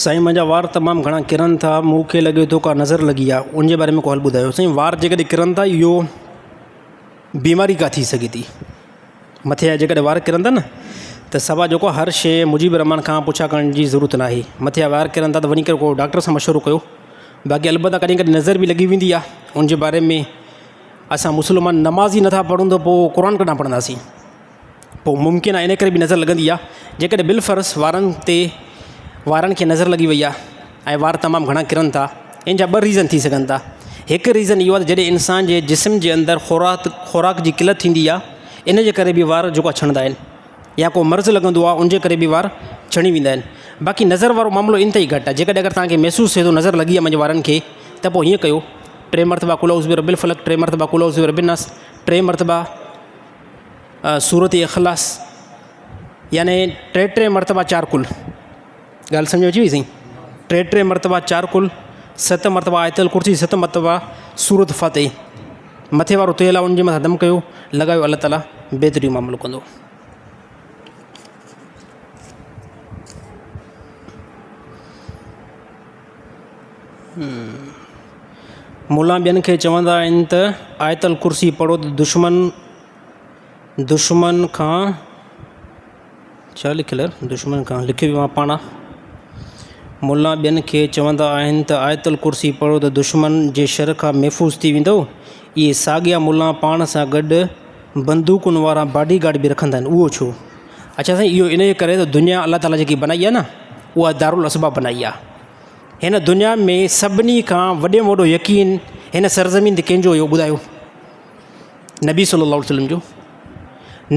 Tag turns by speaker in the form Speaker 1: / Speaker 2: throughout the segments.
Speaker 1: سائين منهنجا وار تمام گهڻا ڪرن ٿا مون کي لڳي ٿو ڪا نظر لڳي آ ان جي باري ۾ ڪو حل ٻڌايو سائين وار جيڪڏهن ڪرن ٿا اهو بيماري ڪا ٿي سگهي ٿي مٿي جا جيڪڏهن وار ڪرن ٿا نه ته سوا جيڪو هر شي مجيب الرحمان کان پڇا ڪرڻ جي ضرورت ناهي مٿي جا وار ڪرن ٿا ته وڃي ڪري ڪو ڊاڪٽر سان مشورو ڪيو باقي البته ڪڏهن ڪڏهن نظر به لڳي ويندي آهي ان جي باري ۾ اسان مسلمان نماز ئي نٿا پڙهون ته پوء قرآن ڪڏهن پڙهنداسين پوء ممڪن آهي ان ڪري به نظر لڳندي آهي جيڪڏهن بالفرض وارن تي وارن کي نظر لڳي وئي آهي ۽ وار تمام گهڻا ڪرن ٿا ان جا ٻه ريزن ٿي سگهن ٿا هڪ ريزن اهو آهي ته جڏهن انسان جي جسم جي اندر خوراڪ خوراڪ جي قلت ٿيندي آهي ان جي ڪري به وار جيڪو آهي ڇڻندا آهن يا ڪو مرض لڳندو آهي ان جي ڪري به وار ڇڻي ويندا آهن باقي نظر وارو معاملو انتهائي گهٽ آهي جيڪڏهن اگر توهان کي محسوس ٿئي ٿو نظر لڳي آهي منهنجي وارن کي ته پوء هيئن ڪيو ٽي مرتبا قل اعوذ برب الفلق ٽي مرتبا قل اعوذ برب الناس ٽي مرتبا سورت اخلاص يعني ٽي ٽي مرتبا چار قل ڳالهه سمجهه اچي وئي سائين ٽي ٽي مرتبا چار قل ست مرتبا آيت الڪرسي ست مرتبا سورت فاتح مٿي وارو تيل آهي ان جي مٿان دم ڪيو لڳايو الله تعاليٰ بهترين معاملو ڪندو. ملان ٻين کي چوندا آهن ته آيت الڪرسي پڙهو ته دشمن دشمن کان ڇا لکيل آهي دشمن کان لکيو به مان پاڻ آ ملان ٻين کي چوندا آهن ته آيت الڪرسي پڙهو ته دشمن جي شر کان محفوظ ٿي ويندؤ اهي ساڳيا ملان پاڻ سان گڏ بندوقن وارا باڊي گارڊ به رکندا آهن اهو ڇو اڇا سائين اهو ان جي ڪري ته دنيا الله تعاليٰ جيڪي بنائي آهي نه اها دارالاسباب بنائي آهي هن دنيا ۾ سڀني کان وڏي ۾ وڏو يقين هن سرزمين تي ڪنهن جو هيو ٻڌايو؟ نبي صلي الله عليه وسلم جو.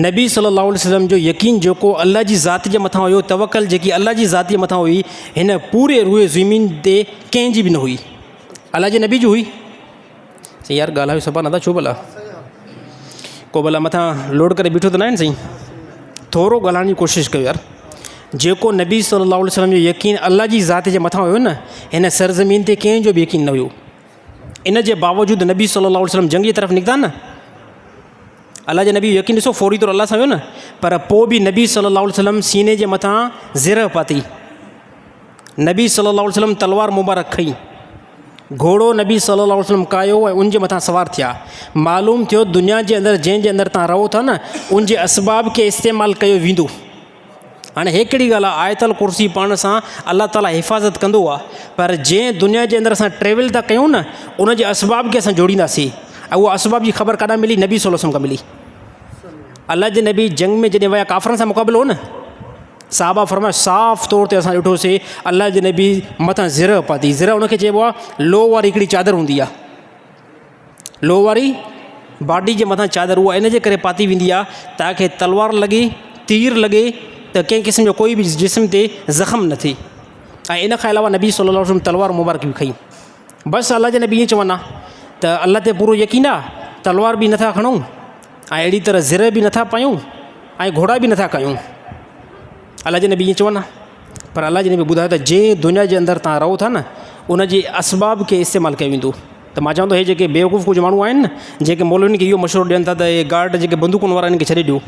Speaker 1: نبي صلي الله عليه وسلم جو يقين جيڪو الله جي ذات جي مٿان هيو، توڪل جيڪي الله جي ذات جي مٿان هئي، هن پوري روئي زمين تي ڪنهن جي به نه هئي. الله جي نبي جي هئي. سائين يار ڳالهايو صفا نٿا ڇو ڀلا ڪو ڀلا مٿان لوڊ ڪري بيٺو ته ناهي سائين ٿورو ڳالهائڻ جي ڪوشش ڪيو يار جيڪو نبي صلي الله عليه وسلم جو يقين الله جي ذات جي مٿان هيو نه هن سرزمين تي ڪنهن جو به يقين نه هيو ان جي باوجود نبي صلي الله عليه وسلم جنگ جي طرف نڪتا نه الله جي نبي يقين ڏسو فوري طور الله سان هيو نه پر پوء به نبي صلي الله عليه وسلم سيني جي مٿان زرهه پاتي نبي صلي الله عليه وسلم تلوار مبارڪ کنئي. گهوڙو نبي صلي الله عليه وسلم ڪاهيو ۽ ان جي مٿان سوار ٿيا. معلوم ٿيو دنيا جي اندر جنهن جي اندر تان رهو ٿا نه ان جي اسباب کي استعمال ڪيو ويندو. هاڻي هي ڪهڙي ڳالهه آهي آيت الڪرسي پڙهڻ سان الله تعالي حفاظت ڪندو آهي پر جنهن دنيا جي اندر اسان ٽريول ٿا ڪيون نه ان جي اسباب کي اسان جوڙينداسين ۽ اها اسباب جي خبر ڪاڏان ملي نبي صلي الله عليه وسلم کان ملي. الله جي نبي جنگ ۾ جڏهن ويا ڪافرن سان مقابلو هو نه صحابه فرمايو صاف طور تي اسان ڏٺوسي الله جي نبي مٿان زرهه پاتي زرهه ان کي چئبو آهي لوهه واري هڪڙي چادر هوندي آهي لوهه واري باڊي جي مٿان چادر اها ان جي ڪري پاتي ويندي آهي تاڪي تلوار لڳي تير لڳي ته ڪنهن قسم جو ڪوئي به جسم تي زخم نه ٿئي ۽ ان کان علاوه نبي صلي الله عليه وسلم تلوار مبارڪ به کنئي بس الله جي نبي ائين چوندا ته الله تي پورو يقين آهي تلوار به نٿا کڻون ۽ اهڙي طرح زرهه به نٿا پايون ۽ گهوڙا به نٿا ڪيون الله جي نبي ائين چوندا پر الله جي نبي ٻڌايو ته جنهن دنيا جي اندر تان رهو ٿا نه ان جي اسباب کي استعمال ڪيو ويندو ته مان چوان ٿو هي جيڪي بيوقوف ڪجهه ماڻهو آهن نه جيڪي مولوين کي اهو مشورو ڏين ٿا ته هي گارڊ جيڪي بندوقن وارا آهن کي ڇڏي ڏيو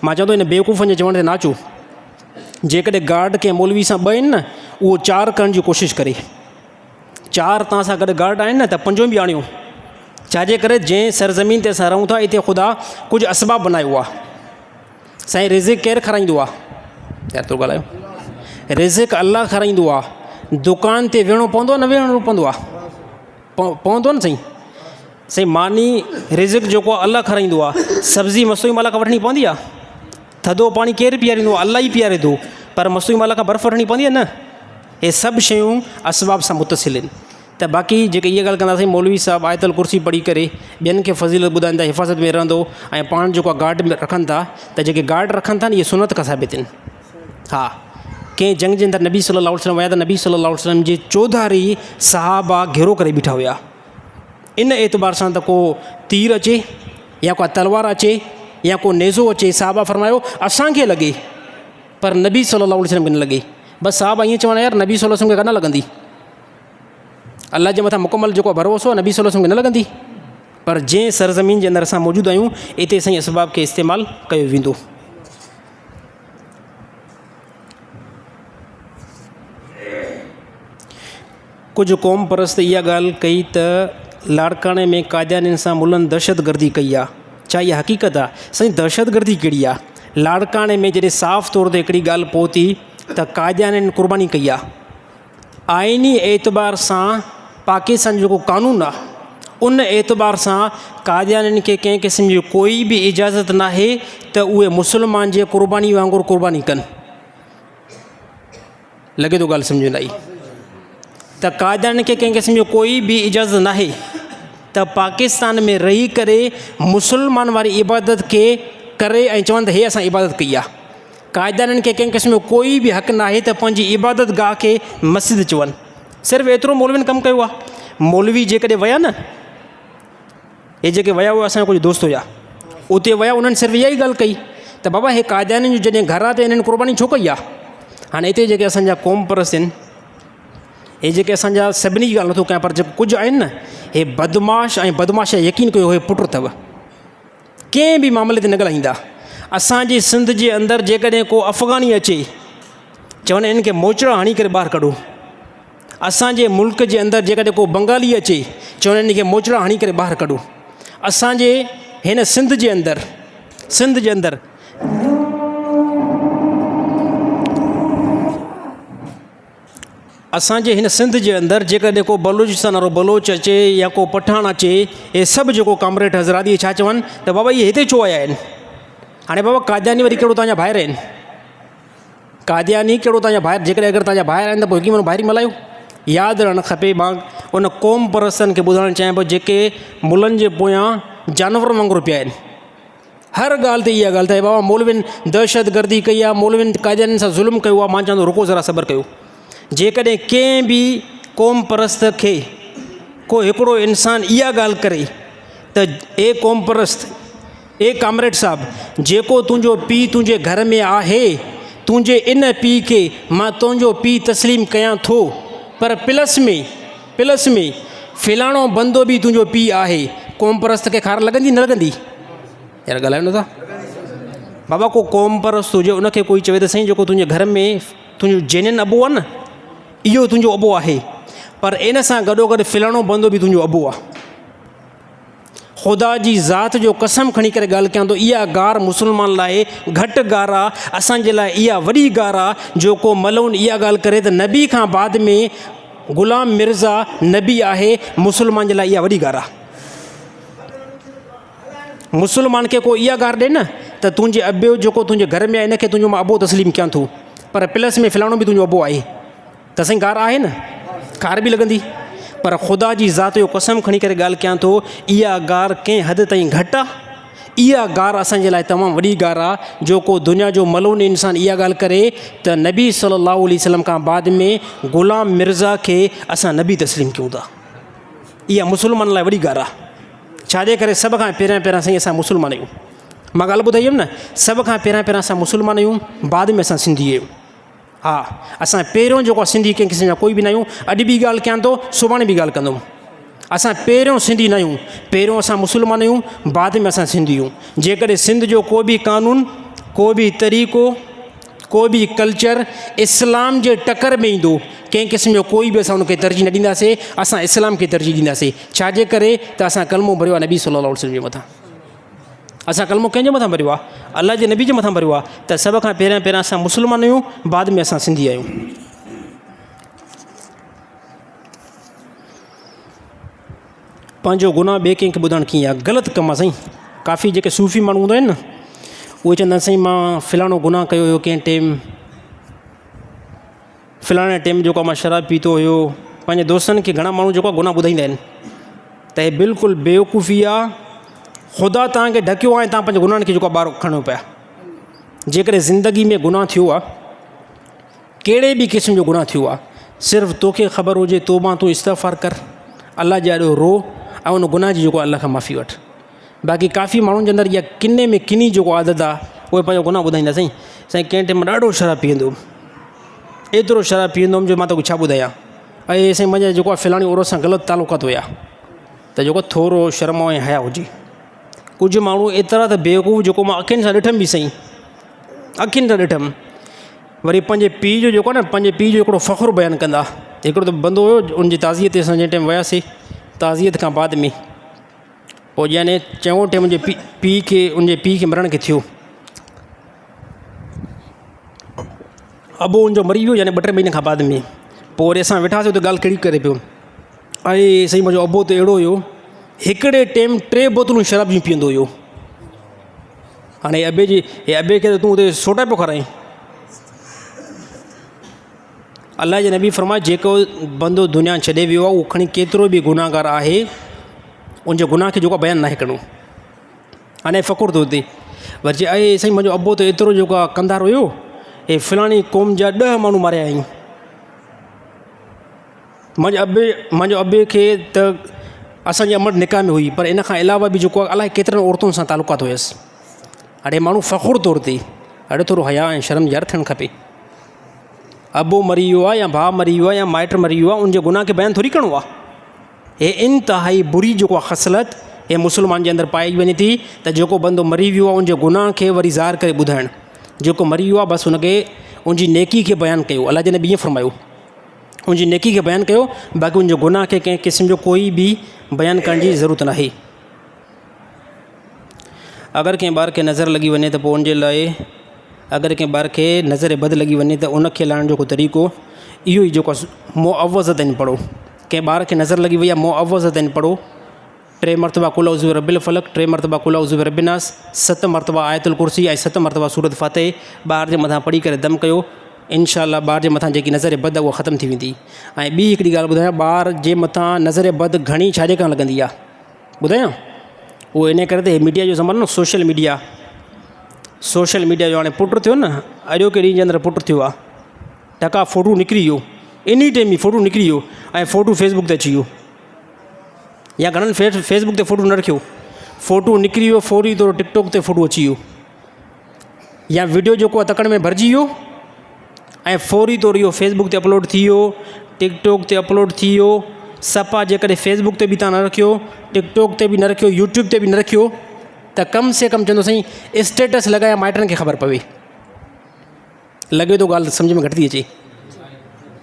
Speaker 1: مان چوان ٿو ان بيوقوفن جي چوڻ تي نه اچو جيڪڏهن گارڊ ڪنهن مولوي سان ٻه آهن نه اهو چار ڪرڻ جي ڪوشش ڪري چار توهان سان گڏ گارڊ آهن نه ته پنجون به آڻيو. ڇاجي ڪري جنهن سرزمين تي اسان رهون ٿا اتي خدا ڪجهه اسباب بنايو آهي. سائين رزق ڪير کارائيندو آهي؟ يار تو ڳالهايو. رزق الله کارائيندو آهي. دڪان تي ويهڻو پوندو آهي نه ويهڻو پوندو آهي؟ پوندو نه سائين. سائين ماني رزق جيڪو آهي الله کارائيندو آهي. سبزي مصنوعي مال کان وٺڻي پوندي آهي؟ ٿڌو پاڻي ڪير پياريندو آهي؟ الله ئي پياري ٿو. پر مصنوعي مال کان برف وٺڻي پوندي آهي نه؟ اهي سڀ شيون اسباب سان متصل آهن ته باقي جيڪي اها ڳالهه ڪنداسين مولوي صاحب آيت الڪرسي پڙهي ڪري ٻين کي فضيلت ٻڌائين ٿا حفاظت ۾ رهندو ۽ پاڻ جيڪو آهي گارڊ رکن ٿا ته جيڪي گارڊ رکن ٿا نه اهي سنت کان ثابت آهن ها ڪنهن جنگ جي اندر نبي صلي الله عليه وسلم ويا ته نبي صلي الله عليه وسلم جي چوڌاري صحابه گهيرو ڪري بيٺا هيا ان اعتبار سان ته ڪو تير اچي يا ڪا تلوار اچي يا ڪو نيزو اچي صحابه فرمايو اسان کي لڳي پر نبي صلي الله عليه وسلم کي نه لڳي. بس صحابه ائين چوندا يار نبي صلي الله عليه وسلم کي ڪڏهن لڳندي. الله جي مٿان مڪمل جيڪو ڀروسو آهي نبي صلي الله عليه وسلم کي نه لڳندي. پر جنهن سرزمين جي اندر اسان موجود آهيون اتي سائين اسباب کي استعمال ڪيو ويندو. ڪجهه قوم پرست اها ڳالهه ڪئي ته لاڙڪاڻي ۾ قاديانين سان ملن دهشتگردي ڪئي آ، ڇا اها حقيقت آ؟ سائين دهشتگردي ڪهڙي آ؟ لاڙڪاڻي ۾ جڏهن صاف طور تي هڪڙي ڳالهه پهتي ته قاديانين قرباني ڪئي آ. آئيني اعتبار سان پاڪستان جو جيڪو قانون آ ان اعتبار سان قاديانين کي ڪنهن قسم جي ڪوئي به اجازت ناهي ته اهي مسلمان جي قرباني وانگر قرباني ڪن. لڳي ٿو ڳالهه سمجهه ۾ نه آئي ته قاديانين کي ڪنهن قسم جو ڪوئي به اجازت ناهي ته پاڪستان ۾ رهي ڪري مسلمان واري عبادت کي ڪري ۽ چون ته هي اسان عبادت ڪئي آهي. قاديانين کي ڪنهن قسم جو ڪوئي به حق ناهي ته پنهنجي عبادت گاهه کي مسجد چون. صرف ايترو مولوين ڪم ڪيو آهي. مولوي جيڪڏهن ويا نه هي جيڪي ويا اهي اسان جا ڪجهه دوست هيا اتي ويا انهن صرف اها ئي ڳالهه ڪئي ته بابا هي قاديانين جو جڏهن گهر آ ته انهن قرباني ڇو ڪئي آ هاڻي هتي جيڪي اسان جا قوم پرست آهن هي جيڪي اسان جا سڀني جي ڳالهه نٿو ڪيان پر جيڪي ڪجهه آهن نه هي بدمعاش ۽ بدمعاش جا يقين ڪيو هي پٽ اٿو ڪنهن به معاملي تي نه ڳالهائيندا اسانجي سنڌ جي اندر جيڪڏهن ڪو افغاني اچي چون انهن کي موچڙا هڻي ڪري ٻاهر ڪڍو اسان جي ملڪ جي اندر جيڪڏهن ڪو بنگالي اچي چون ان کي موچڙا هڻي ڪري ٻاهر ڪڍو. اسان جي هن سنڌ جي اندر سنڌ جي اندر اسان جي هن سنڌ جي اندر جيڪڏهن ڪو بلوچستان وارو بلوچ اچي يا ڪو پٺاڻ اچي اهي سڀ جيڪو ڪامريڊ حضرات اهي ڇا چون ته بابا اهي هتي ڇو آيا آهن هاڻي بابا قادياني وري ڪهڙو توهان جا ڀائر آهن. قادياني ڪهڙو توهان جا ڀائر جيڪڏهن اگر توهان جا ڀائر آهن ته پوء هڪ ئي مهل ڀائري ملهايو. ياد رهڻ کپي مان ان قوم پرستن کي ٻڌائڻ چاهيان پيو جيڪي ملن جي پويان جانورن وانگر پيا آهن. هر ڳالهه تي اها ڳالهه ته بابا مولوين دهشت گردي ڪئي آهي مولوين قاديانين سان ظلم ڪيو آهي مان چوان ٿو رڪو ذرا صبر ڪيو جيڪڏهن ڪنهن به قوم پرست کي ڪو هڪڙو انسان اها ڳالهه ڪري ته اي قوم پرست اي ڪامريڊ صاحب! جيڪو تنهنجو پيء تنهنجي گهر ۾ آهي، تنهنجي ان پيء کي مان تنهنجو پيء تسليم ڪيان ٿو، پر پلس ۾، پلس ۾، فلاڻو بندو به تنهنجو پيء آهي. قومپرست کي خار لڳندي نه لڳندي؟ يار ڳالهايو نه ٿا. بابا ڪو قومپرست هجي ان کي ڪوئي چوي ته سائين جيڪو تنهنجي گهر ۾ تنهنجو جينين ابو آهي نه اهو تنهنجو ابو آهي پر ان سان گڏوگڏ فلاڻو بندو به تنهنجو ابو آهي. خدا جي ذات جو قسم کڻي ڪري ڳالهه ڪيان ٿو اها گار مسلمان لاء گهٽ گار آ اسان جي لاء اها وڏي گار آ جو ڪو ملعون اها ڳالهه ڪري ته نبي کان بعد ۾ غلام مرزا نبي آهي مسلمان جي لاء اها وڏي گار آ مسلمان کي ڪو اها گار ڏي نه ته تنهنجي ابي جيڪو تنهنجي گهر ۾ آهي ان کي تنهنجو مان ابو تسليم ڪيان ٿو پر پلس ۾ فلاڻو به تنهنجو ابو آهي ته سائين گار آهي نه؟ کار به لڳندي. پر خدا جي ذات جو قسم کڻي ڪري ڳالهه ڪيان ٿو، اها گار ڪنهن حد تائين گهٽ آ؟ اها گار اسان جي لاء تمام وڏي گار آ، جو ڪو دنيا جو ملعون انسان اها ڳالهه ڪري ته نبي صلي الله عليه وسلم کان بعد ۾ غلام مرزا کي اسان نبي تسليم ڪيون ٿا. اها مسلمانن لاء وڏي گار آ. ڇا جي ڪري سڀ کان پهريان پهريان سائين اسان مسلمان آهيون. مان ڳالهه ٻڌائي هيم نه، سڀ کان پهريان پهريان اسان مسلمان آهيون، بعد ۾ اسان سنڌي آهيون. ها اسان پهريون جيڪو آهي سنڌي ڪنهن قسم جا ڪوئي به نه آهيون اڄ به ڳالهه ڪيان ٿو سڀاڻي به ڳالهه ڪندم اسان پهريون سنڌي نه آهيون پهريون اسان مسلمان آهيون بعد ۾ اسان سنڌي آهيون جيڪڏهن سنڌ جو ڪو به قانون ڪو به طريقو ڪو به ڪلچر اسلام جي ٽڪر ۾ ايندو ڪنهن قسم جو ڪوئي به اسان ان کي ترجيح نه ڏينداسي اسان اسلام کي ترجيح ڏينداسي ڇاجي ڪري ته اسان ڪلمو ڀريو آهي نبي صلي الله عليه وسلم جي مٿان اسان ڪلمو ڪنهن جي مٿان ڀريو آهي؟ الله جي نبي جي مٿان ڀريو آهي ته سڀ کان پهريان پهريان اسان مسلمان آهيون بعد ۾ اسان سنڌي آهيون. پنهنجو گناهه ٻئي ڪنهن کي ٻڌائڻ ڪيئن آهي غلط ڪم آهي سائين ڪافي جيڪي صوفي ماڻهو هوندا آهن نه اهي چوندا آهن سائين مان فلاڻو گناهه ڪيو هيو ڪنهن ٽيم فلاڻي ٽيم جيڪو مان شراب پيتو هيو پنهنجي دوستن کي گهڻا ماڻهو جيڪو گناهه ٻڌائيندا آهن ته هي بلڪل بيوقوفي آ خدا توهان کي ڍڪيو آهي توهان پنهنجي گناهن کي جيڪو ٻاهر کڻو پيا جيڪڏهن زندگي ۾ گناهه ٿيو آ ڪهڙي به قسم جو گناهه ٿيو آ صرف توکي خبر هجي توبه تون استغفار ڪر الله جي آڏو رو ۽ ان گناهه جي جيڪو الله کان معافي وٺ باقي ڪافي ماڻهن جي اندر اها ڪني ۾ ڪني جيڪو عادت آ اهي پنهنجو گناهه ٻڌائيندا سائين سائين ڪنهن ٽيم ڏاڍو شراب پيئندو هوم ايترو شراب پيئندو هوم جو مان توکي ڇا ٻڌايان ۽ سائين منهنجا جيڪو آهي فلاڻي عورت سان غلط تعلقات هيا ته جيڪو ٿورو شرم ۽ حيا هجي ڪجهه ماڻهو ايترا ته بيوقوف جيڪو مان اکين سان ڏٺم به سائين اکين سان ڏٺم وري پنهنجي پيء جو جيڪو آهي نه پنهنجي پيء جو هڪڙو فخر بيان ڪندا. هڪڙو ته بندو هيو ان جي تعزيت تي اسان جنهن ٽائيم وياسي تعزيت کان بعد ۾ پوء يعني چڱو ٽائيم ان جي پيء کي ان جي پيء کي مرڻ کي ٿيو ابو ان جو مري ويو يعني ٻه ٽي مهيني کان بعد ۾ پوء وري اسان ويٺاسي اتي ڳالهه ڪهڙي ڪري پيو ۽ سائين منهنجو ابو ته اهڙو هيو هڪڙي ٽيم ٽي بوتلون شراب جون پيئندو هيو هاڻي ابي جي هي ابي کي ته تون اتي سوٽا پيو کارائين الله جي نبي فرمايو جيڪو بندو دنيا ڇڏي ويو آهي اهو کڻي ڪيترو به گناهگار آهي ان جي گناهه کي جيڪو بيان ناهي ڪرڻو هاڻي فخر ٿو ٿئي وري چي اي سائين منهنجو ابو ته ايترو جيڪو آهي ڪنڌار هيو هي فلاڻي قوم جا ڏهه ماڻهو ماريا آهن منهنجي ابي منهنجو ابي کي ته اسانجي امڙ نڪاح ۾ هئي پر ان کان علاوه به جيڪو آهي الائي ڪيترن عورتن سان تعلقات هيس اڙي ماڻهو فخر طور تي اڙي ٿورو حيا ۽ شرم يار ٿيڻ کپي ابو مري ويو آهي يا ڀاء مري ويو آهي يا مائٽ مري ويو آهي ان جي گناهه کي بيان ٿوري ڪرڻو آهي هي انتهائي بري جيڪو آهي خصلت هي مسلمان جي اندر پائي وڃي ٿي ته جيڪو بندو مري ويو آهي ان جي گناهه کي وري ظاهر ڪري ٻڌائڻ جيڪو مري ويو آهي بس ان کي ان جي نيڪي کي بيان ڪيو الله جي نبي ائين فرمايو ان جي نيڪي کي بيان ڪيو باقي ان جي گناهه کي ڪنهن قسم جو ڪوئي به بيان ڪرڻ جي ضرورت ناهي اگر ڪنهن ٻار کي نظر لڳي وڃي ته پوء ان جي لاء اگر ڪنهن ٻار کي نظر بد لڳي وڃي ته ان کي لاهڻ جو ڪو طريقو اهو ئي جيڪو آهي معوذتين پڙهو ڪنهن ٻار کي نظر لڳي وئي آهي معوذتين پڙهو ٽي مرتبا قل اعوذ برب الفلق ٽي مرتبا قل اعوذ برب الناس ست مرتبا آيت الڪرسي ۽ ست مرتبا سورت فاتح ٻار جي مٿان پڙهي ڪري دم ڪيو انشاء الله ٻار جي مٿان جيڪي نظر بد آهي اها ختم ٿي ويندي ۽ ٻي هڪڙي ڳالهه ٻڌايان ٻار جي مٿان نظر بد گهڻي ڇا جي ڪرڻ لڳندي آهي ٻڌايان اهو ان ڪري ته ميڊيا جو زمانو نه سوشل ميڊيا سوشل ميڊيا جو هاڻي پٽ ٿيو نه اڄوڪي ڏينهن جي اندر پٽ ٿيو آهي ٽڪا فوٽو نڪري ويو اني ٽائيم ئي فوٽو نڪري ويو ۽ فوٽو فيس بڪ تي اچي ويو يا گهڻن فيس بڪ تي فوٽو نه رکيو فوٽو نڪري ويو فوري طور ٽڪ ٽاڪ تي فوٽو اچي ويو يا وڊيو جيڪو آهي تڪڙ ۾ ڀرجي ويو ۽ فوري طور اهو فيس بڪ تي اپلوڊ ٿي ويو ٽڪ ٽاڪ تي اپلوڊ ٿي ويو صفا جيڪڏهن فيس بڪ تي به توهان نه رکيو ٽڪ ٽاڪ تي به نه رکيو يوٽيوب تي به نه رکيو ته ڪم سي ڪم چوندو سائين اسٽيٽس لڳايا مائٽن کي خبر پوي لڳي ٿو ڳالهه سمجهه ۾ گهٽ ٿي اچي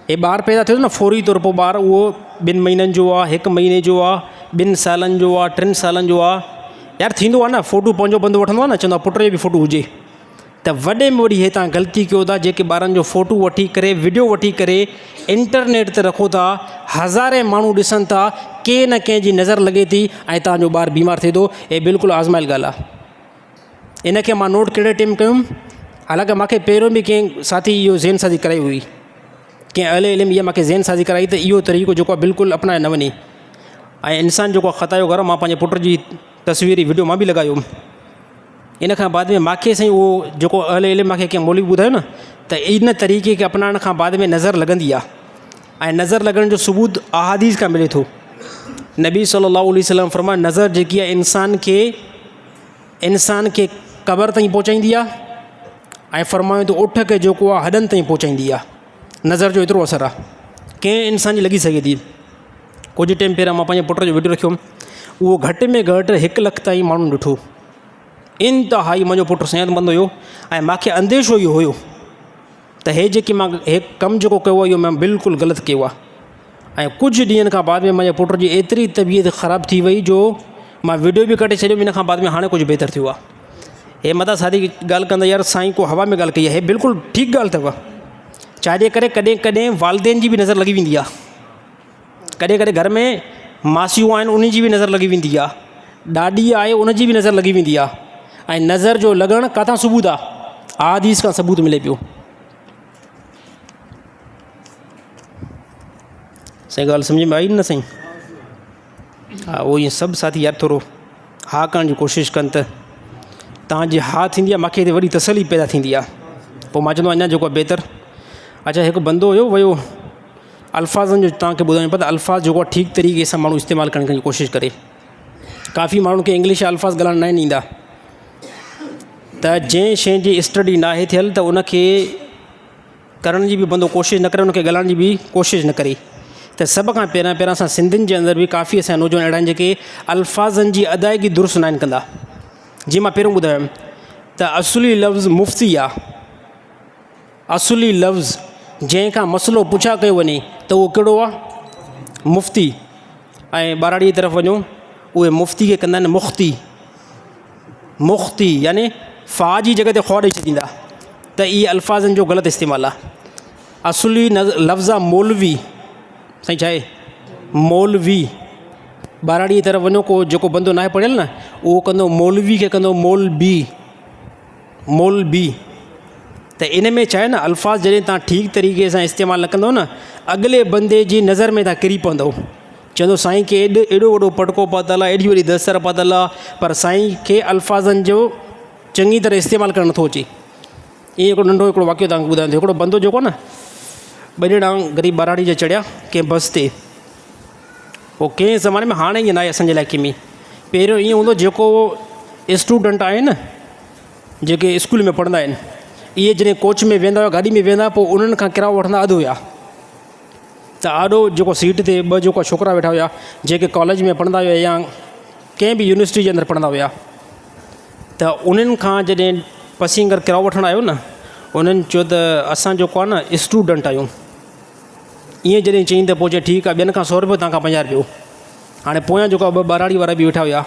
Speaker 1: هي ٻار پيدا ٿيو نه فوري طور پوء ٻار اهو ٻن مهينن جو آهي هڪ مهيني جو آهي ٻن سالن جو آهي ٽن سالن جو آهي يار ٿيندو آهي نه فوٽو پنهنجو بندو وٺندو آهي نه چوندو آهي پٽ جو به فوٽو هجي ته وڏي ۾ وڏي هي تان غلطي ڪيو ٿا جيڪي ٻارن جو فوٽو وٺي ڪري وڊيو وٺي ڪري انٽرنيٽ تي رکو ٿا هزارين ماڻهو ڏسن ٿا ڪنهن نه ڪنهن جي نظر لڳي ٿي ۽ تانجو ٻار بيمار ٿئي ٿو هي بلڪل آزمايل ڳالهه آهي ان کي مان نوٽ ڪهڙي ٽيم ڪيم حالانڪه مونکي پهريون به ڪنهن ساٿي اهو ذهن سازي ڪرائي هئي ڪنهن اهل علم اها مونکي ذهن سازي ڪرائي ته اهو طريقو جيڪو آهي بلڪل اپنائي نه وڃي ۽ انسان جيڪو آهي خطا جو گهر آهي مان پنهنجي پٽ جي تصوير وڊيو مان به لڳايو ان کان بعد ۾ مونکي سائين اهو جيڪو اهل علم مونکي ڪنهن مولوي ٻڌايو نه ته ان طريقي کي اپنائڻ کان بعد ۾ نظر لڳندي آهي ۽ نظر لڳڻ جو ثبوت احاديث کان ملي ٿو نبي صلي الله عليه وسلم فرمايو نظر جيڪي آهي انسان کي انسان کي قبر تائين پهچائيندي آهي ۽ فرمايو ته اٺ کي جيڪو آهي هڏن تائين پهچائيندي آهي نظر جو ايترو اثر آهي ڪنهن انسان جي لڳي سگهي ٿي ڪجهه ٽائيم پهريان مان پنهنجي پٽ جو وڊيو رکيو اهو گهٽ ۾ گهٽ هڪ لک تائين ماڻهن ڏٺو انتهائي منهنجو پٽ صحت مند هيو ۽ مونکي انديشو اهو هيو ته هي جيڪي مان هي ڪم جيڪو ڪيو آهي اهو مان بلڪل غلط ڪيو آهي ۽ ڪجهه ڏينهن کان بعد ۾ منهنجي پٽ جي ايتري طبيعت خراب ٿي وئي جو مان وڊيو به ڪٽي ڇڏيو ان کان بعد ۾ هاڻي ڪجهه بهتر ٿيو آهي هي متان سادي ڳالهه ڪندا يار سائين ڪو هوا ۾ ڳالهه ڪئي آهي هي بلڪل ٺيڪ ڳالهه اٿو ڇا جي ڪري ڪڏهن ڪڏهن والدين جي به نظر لڳي ويندي آهي ڪڏهن ڪڏهن گهر ۾ ماسيون آهن انهن جي به نظر لڳي ويندي آهي ڏاڏي آهي ان جي به نظر لڳي ويندي آهي ۽ نظر جو لڳڻ ڪٿان ثبوت آهي احاديث کان ثبوت ملي پيو سائين ڳالهه سمجھ ۾ آئي نه سائين ها اهو ائين سڀ ساٿي يار ٿورو ها ڪرڻ جي ڪوشش ڪن ته توهان جي ها ٿيندي آهي مونکي هتي وڏي تسلي پيدا ٿيندي آهي پوء مان چوندو آهيان اڃا جيڪو آهي بهتر اڇا هڪ بندو هيو ويو الفاظن جو توهان کي ٻڌائڻو پوندو الفاظ جيڪو آهي ٺيڪ طريقي سان ماڻهو استعمال ڪرڻ جي ڪوشش ڪري ڪافي ماڻهن کي انگلش جا الفاظ ڳالهائڻ ناهن ايندا ته جنهن شيء جي اسٽڊي ناهي ٿيل ته ان کي ڪرڻ جي به بندو ڪوشش نه ڪري ان کي ڳالهائڻ جي به ڪوشش نه ڪري ته سڀ کان پهريان پهريان اسان سنڌين جي اندر به ڪافي اسان جا نوجوان اهڙا آهن جيڪي الفاظن جي ادائگي درست ناهن ڪندا جيئن مان پهريون ٻڌايم ته اصلي لفظ مفتي آهي اصلي لفظ جنهن کان مسئلو پڇا ڪيو وڃي ته اهو ڪهڙو آهي؟ مفتي. ۽ ٻهراڙيء جي طرف وڃو اهي مفتي کي ڪندا آهن مختي. مختي يعني فا جي جڳهه تي خو ڏئي ڇڏيندا ته اهي الفاظن جو غلط استعمال آهي. اصلي لفظ آهي مولوي. سائين ڇا آهي؟ مولوي. ٻهراڙيء جي طرف وڃو ڪو جيڪو بندو ناهي پڙهيل نه اهو ڪندو مولوي کي ڪندو مولبي. مولبي. ته ان ۾ ڇا آهي نه الفاظ جڏهن توهان ٺيڪ طريقي سان استعمال نه ڪندو نه اڳلي بندي جي نظر ۾ توهان ڪري پوندو. چوندو سائين کي ايڏ ايڏو وڏو پٽڪو پاتل آهي ايڏي وڏي دستار پاتل آهي پر سائين کي الفاظن جو چڱي طرح استعمال ڪرڻ نٿو اچي. ائين هڪڙو ننڍو هڪڙو واقعو توهان کي ٻڌايان ٿو هڪڙو بندو جيڪو آهي نه ٻه ڄڻا غريب ٻهراڙي جا چڙهيا ڪنهن بس تي پوء ڪنهن زماني ۾ هاڻي ائين ناهي اسان جي علائقي ۾ پهريون ائين هوندو جيڪو اسٽوڊنٽ آهن نه جيڪي اسڪول ۾ پڙهندا آهن اهي جڏهن ڪوچ ۾ ويهندا هئا گاڏي ۾ ويهندا پوء انهن کان ڪرايو وٺندا اڌ هيا ته آڏو جيڪو سيٽ تي ٻه جيڪو ڇوڪرا ويٺا هيا جيڪي ڪاليج ۾ پڙهندا هيا يا ڪنهن به يونيورسٽي جي اندر پڙهندا هيا ته انهن کان جڏهن پسينگر ڪرايو وٺڻ آيو نه انهن چيو ته اسان جيڪو آهي نه اسٽوڊنٽ آهيون ائين جڏهن چيائين ته پوء چيائين ٺيڪ آهي ٻين کان سو روپيو توهان کان 50 روپيو. هاڻي پويان جيڪو ٻه ٻهراڙي وارا به ويٺا هيا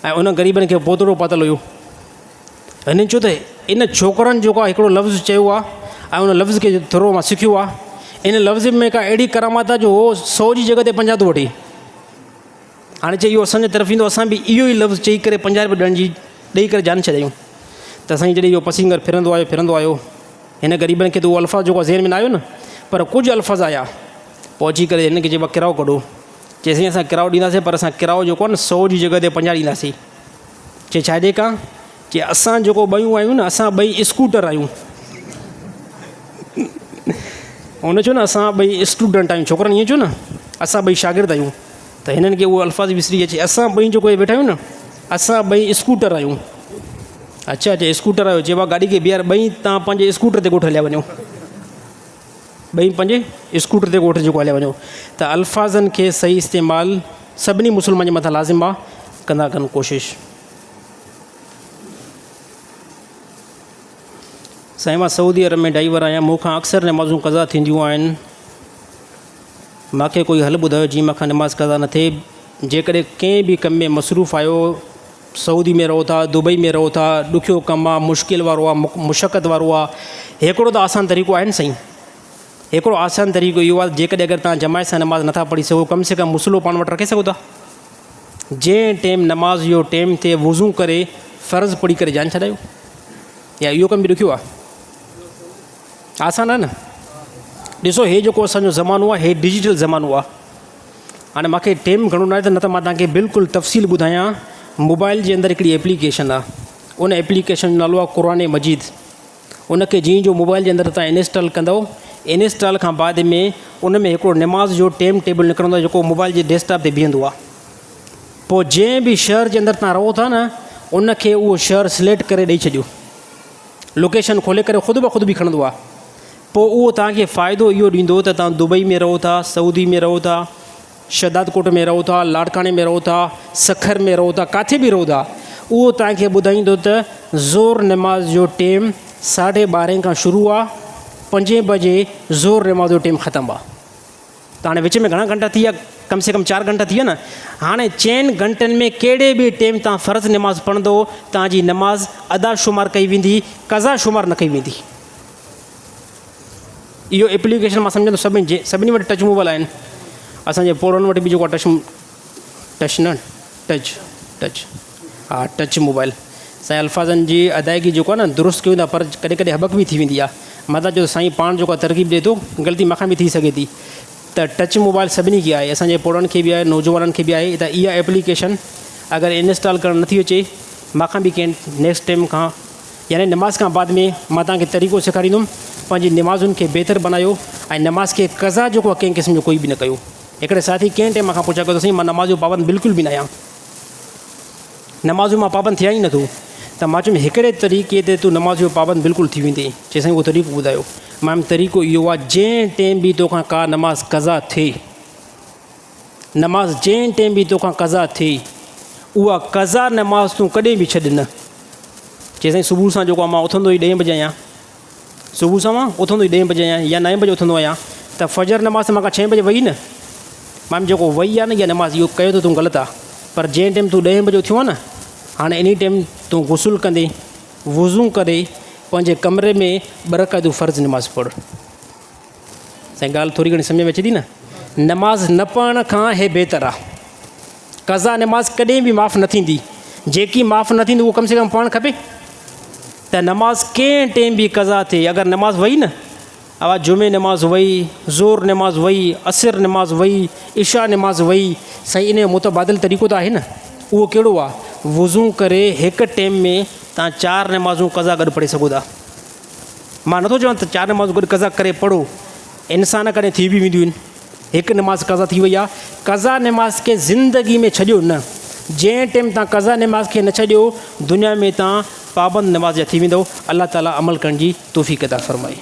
Speaker 1: ۽ انهن غريبن کي پوتڙو پاتل هيو. هنن چيو ته ان ڇوڪرن جيڪو آهي هڪڙو لفظ چيو آهي ۽ ان لفظ کي ٿورو مان سکيو آهي ان لفظ ۾ ڪا اهڙي ڪرامات آهي جو هو سو جي جڳهه تي 50 ٿو وٺي. هاڻي چئي اهو اسان جي طرف ايندو اسان به اهو ئي لفظ چئي ڪري 50 روپيا ڏيڻ جي ڏئي ڪري جان ڇڏايون. ته سائين جڏهن اهو پسينگر ڦرندو آيو ڦرندو آيو هن غريبن کي ته اهو الفاظ جيڪو ذهن ۾ نه آيو نه پر ڪجهه الفاظ آيا پوء اچي ڪري هن کي چئبو آهي ڪرايو ڪڍو. چي سائين اسان ڪرايو ڏينداسين پر اسان ڪرايو جيڪو آهي نه سو جي جڳهه تي 50 ڏينداسين. چي ڇا جي ڪا؟ چي اسان جيڪو ٻيون آهيون نه اسان ٻئي اسڪوٽر آهيون. هن چيو نه اسان ٻئي اسٽوڊنٽ آهيون ڇوڪرن ائين چيو نه اسان ٻئي شاگرد آهيون ته هنن کي اهو الفاظ وسري ويا چي اسان ٻئي جيڪو ويٺا آهيون نه اسان ٻئي اسڪوٽر آهيون. اڇا چي اسڪوٽر آهيو چي گاڏي کي بيهار ٻئي تان پنهنجي اسڪوٽر تي ڳوٺ هليا وڃو. ٻئي پنهنجي اسڪوٽر تي ڳوٺ جيڪو هليا وڃو ته الفاظن کي صحيح استعمال سڀني مسلمان جي مٿان لازم آ ڪندا ڪن ڪوشش. سائين مان سعودي عرب ۾ ڊائيور آهيان مون کان اڪثر نمازون قضا ٿينديون آهن مانکي ڪوئي حل ٻڌايو جيئن مانکان نماز قضا نه ٿئي جيڪڏهن ڪنهن به ڪم ۾ مصروف آهيو سعودي ۾ رهو ٿا دبئي ۾ رهو ٿا ڏکيو ڪم آ مشڪل وارو آ مشقت وارو آ هڪڙو ته آسان طريقو آهي نه سائين هڪڙو آسان طريقو اهو آ جيڪڏهن اگر تان جماعت سان نماز نٿا پڙهي سگهو ڪم سي ڪم مصلو پاڻ وٽ رکي سگهو ٿا جنهن ٽيم نماز جو ٽيم ٿئي وضو ڪري فرض پڙهي ڪري جان ڇڏايو يا اهو ڪم به ڏکيو آ آسان آ نه ڏسو هي جيڪو اسانجو زمانو آ هي ڊجيٽل زمانو آ هاڻي مانکي ٽيم گهڻو ناهي ته نه ته مان توهان کي بلڪل تفصيل ٻڌايان موبائل جي اندر هڪڙي ايپليڪيشن آهي ان ايپليڪيشن جو نالو آهي قرآن مجيد ان کي جيئن جو موبائل جي اندر توهان انسٽال ڪندو انسٽال کان بعد ۾ ان ۾ هڪڙو نماز جو ٽيم ٽيبل نڪرندو آهي جيڪو موبائل جي ڊيسڪ ٽاپ تي بيهندو آهي پوء جنهن به شهر جي اندر توهان رهو ٿا نه ان کي اهو شهر سليڪٽ ڪري ڏئي ڇڏيو لوڪيشن کولي ڪري خود بخود به کڻندو آهي پوء اهو توهان کي فائدو اهو ڏيندو ته توهان دبئي ۾ رهو ٿا، سعودي ۾ رهو ٿا، شهدادڪوٽ ۾ رهو ٿا، لاڙڪاڻي ۾ رهو ٿا، سکر ۾ رهو ٿا، ڪاٿي به رهو ٿا، اهو توهان کي ٻڌائيندو ته ظهر نماز جو ٽيم ساڍي ٻارهين کان شروع آ، پنجين بجي ظهر نماز جو ٽيم ختم آ. ته هاڻي وچ ۾ گهڻا گهنٽا ٿي ويا؟ ڪم سي ڪم چار گهنٽا ٿي ويا نه. هاڻي چئن گهنٽن ۾ ڪهڙي به ٽيم توهان فرض نماز پڙهندو، توهان جي نماز ادا شمار ڪئي ويندي، قضا شمار نه ڪئي ويندي. اهو ايپليڪيشن مان سمجهان ٿو سڀني جي سڀني وٽ ٽچ موبائل آهن اسانجي پوڙهن وٽ به جيڪو ٽچ ٽچ نه ٽچ ٽچ ها ٽچ موبائل سائين الفاظن جي ادائگي جيڪو آهي نه درست ڪيون ٿا پر ڪڏهن ڪڏهن هٻڪ به ٿي ويندي آهي مان ته چيو سائين پاڻ جيڪو ترغيب ڏي ٿو غلطي مون کان به ٿي سگهي ٿي ته ٽچ موبائل سڀني کي آهي اسانجي پوڙهن کي به آهي نوجوانن کي به آهي ته اها ايپليڪيشن اگر انسٽال ڪرڻ نٿي اچي مون کان به ڪنهن نيڪسٽ ٽائيم کان يعني نماز کان بعد ۾ مان توهان کي طريقو سيکاريندم، پنهنجي نمازن کي بهتر بنايو ۽ نماز کي قضا جيڪو آهي ڪنهن قسم جو ڪوئي به نه ڪيو. هڪڙي ساٿي ڪنهن ٽائيم مان کان پڇا ڪيو ته سائين مان نماز جو پابند بلڪل به نه آهيان، نماز جو مان پابند ٿيان ئي نٿو، ته مان چيم هڪڙي طريقي تي تون نماز جو پابند بلڪل ٿي ويندين، چي سائين اهو طريقو ٻڌايو، مان چيم طريقو اهو آهي جنهن ٽائيم به توکان ڪا نماز قضا ٿئي، نماز جنهن ٽيم به توکان قضا ٿئي اها قضا نماز تون ڪڏهن به ڇڏ نه. چي سائين صبح سان جيڪو آهي مان اٿندو ئي ڏهين بجي آهيان، صبح سان مان اٿندو ئي ڏهين بجي آهيان يا نائين بجي اٿندو آهيان ته فجر نماز ته مان کان ڇهين بجي وئي نه. مان جيڪو وئي آ نه اها نماز اهو ڪيو ته تون غلط آ پر جنهن ٽيم تون ڏهين بجي اٿيو آ نه هاڻي انهي ٽيم تون غسل ڪندي وضو ڪري پنهنجي ڪمري ۾ ٻه رڪعتون فرض نماز پڙھ. سائين ڳالهه ٿوري گهڻي سمجهه ۾ اچي ٿي نه نماز نه پڙهڻ کان هي بهتر آ. قضا نماز ڪڏهن به معاف نه ٿيندي جيڪي معاف نه ٿيندي اهو ڪم سي ڪم پڙهڻ کپي ته نماز ڪنهن ٽيم به قضا ٿئي اگر نماز وئي نه اها جمعي نماز وئي، ظهر نماز وئي، عصر نماز وئي، عشاء نماز وئي، سائين ان جو متبادل طريقو ته آهي نه، اهو ڪهڙو آ؟ وضو ڪري هڪ ٽيم ۾ توهان چار نمازون قضا گڏ پڙهي سگهو ٿا. مان نٿو چوان ته چار نمازون گڏ قضا ڪري پڙهو، انسان ڪڏهن ٿي به وينديون آهن، هڪ نماز قضا ٿي وئي آ، قضا نماز کي زندگي ۾ ڇڏيو نه، جنهن ٽيم توهان قضا نماز کي نه ڇڏيو دنيا ۾ توهان پابند نماز جا ٿي ويندؤ، الله تعالي عمل ڪرڻ جي توفيق عطا فرمائي.